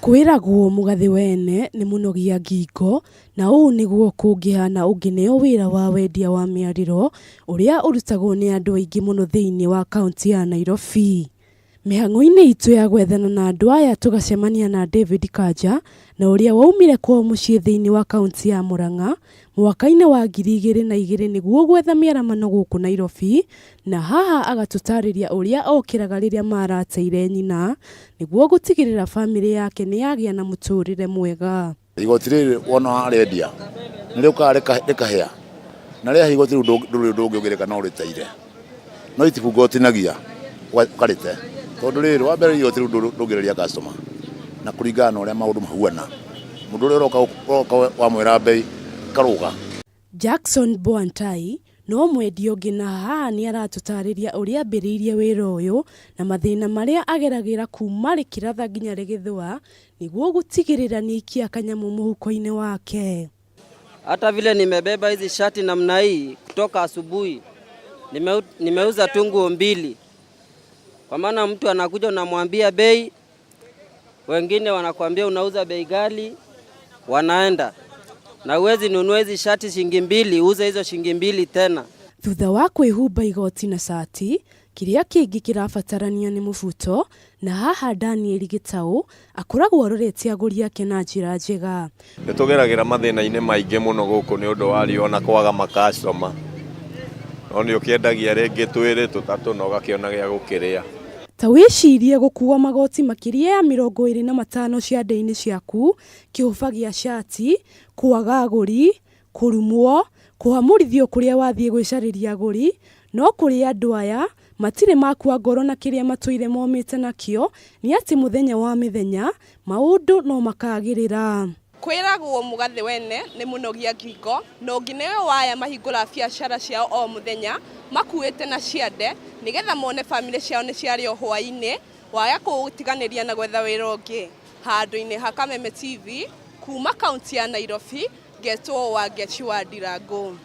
Kwĩragwo mũgathĩ wene nĩ mũnogia ngingo, na ũũ nĩguo kũngĩhana ũngĩneo wĩra wa wendia wa mĩarĩro ũrĩa ũrutagwo nĩ andũ aingĩ mũno thĩinĩ wa kaũntĩ ya Nairobi. Mĩhang'o-inĩ itũ ya gwethana na andũ aya tũgacemania na David Kanja na ũrĩa waumire kwao mũciĩ thĩinĩ wa kaũntĩ ya Murang'a mwaka-inĩ wa 2002 nĩguo gwetha mĩaramano gũkũ Nairobi na haha agatũtarĩria ũrĩa okĩraga rĩrĩa marateire nyina nĩguo gũtigĩrĩra bamĩrĩ yake nĩ yagĩa na mũtũrĩre mwega. Igoti rĩrĩ wona arendia nĩ rĩũkaga rĩkahĩa na rĩahĩa igoti rĩu ndũrĩ ũndũ ũngĩ ũngĩrĩka no ũrĩteire no itibungo ũtinagia ũkarĩte tondũ rĩrĩ wa mbere igoti rĩu ndũngĩrĩria customer na kũringana na ũrĩa maũndũ mahuana mũndũ ũrĩa ũroka ũroka wamwĩra mbei karũga. Jackson Bwantai no mwendia ũngĩ na haha nĩ aratũtarĩria ũrĩa ambĩrĩirie wĩra ũyũ na mathĩna marĩa ageragĩra kuma rĩkĩratha nginya rĩgĩthũa nĩguo gũtigĩrĩra nĩaikia kanyamũ mũhuko-inĩ wake. Hata vile nimebeba hizi shati namna hii kutoka asubuhi nimeuza tu nguo mbili, kwa maana mtu anakuja unamwambia bei, wengine wanakuambia unauza bei ghali, wanaenda na uwezi nunua hizi shati shilingi mbili uuze hizo shilingi mbili tena. Thutha wa kwĩhumba igoti na cati, kĩrĩa kĩngĩ kĩrabatarania nĩ mũbuto na haha Daniel Gĩtaũ akoragwo arorete agũri ake na njĩra njega. Nĩ tũgeragĩra mathĩna-inĩ maingĩ mũno gũkũ nĩ ũndũ wa riũa na kwaga makastoma, no nĩ ũkĩendagia rĩngĩ twĩrĩ tũtatũ na ũgakĩona gĩa gũkĩrĩa. Ta wĩcirie gũkua magoti makĩria ya 25 ciande-inĩ ciaku, kĩhũba gĩa cati, kwaga agũri, kũrumwo, kũhamũrithio kũrĩa wathiĩ gwĩcarĩria agũri, no kũrĩ andũ aya matirĩ makua ngoro na kĩrĩa matũire momĩte nakĩo nĩ atĩ mũthenya wa mĩthenya maũndũ no makagĩrĩra. Kwĩragwo mũgathĩ wene nĩ mũnogia ngingo na ũngĩneo waya mahingũra biacara ciao o mũthenya makuĩte na ciande nĩgetha mone bamĩrĩ ciao nĩ ciarĩo hwaĩ-inĩ waya kũtiganĩria na gwetha wĩra ũngĩ handũ-inĩ ha Kameme TV kuma kaunti ya Nairobi ngetwo Wangeci wa Ndirangũ.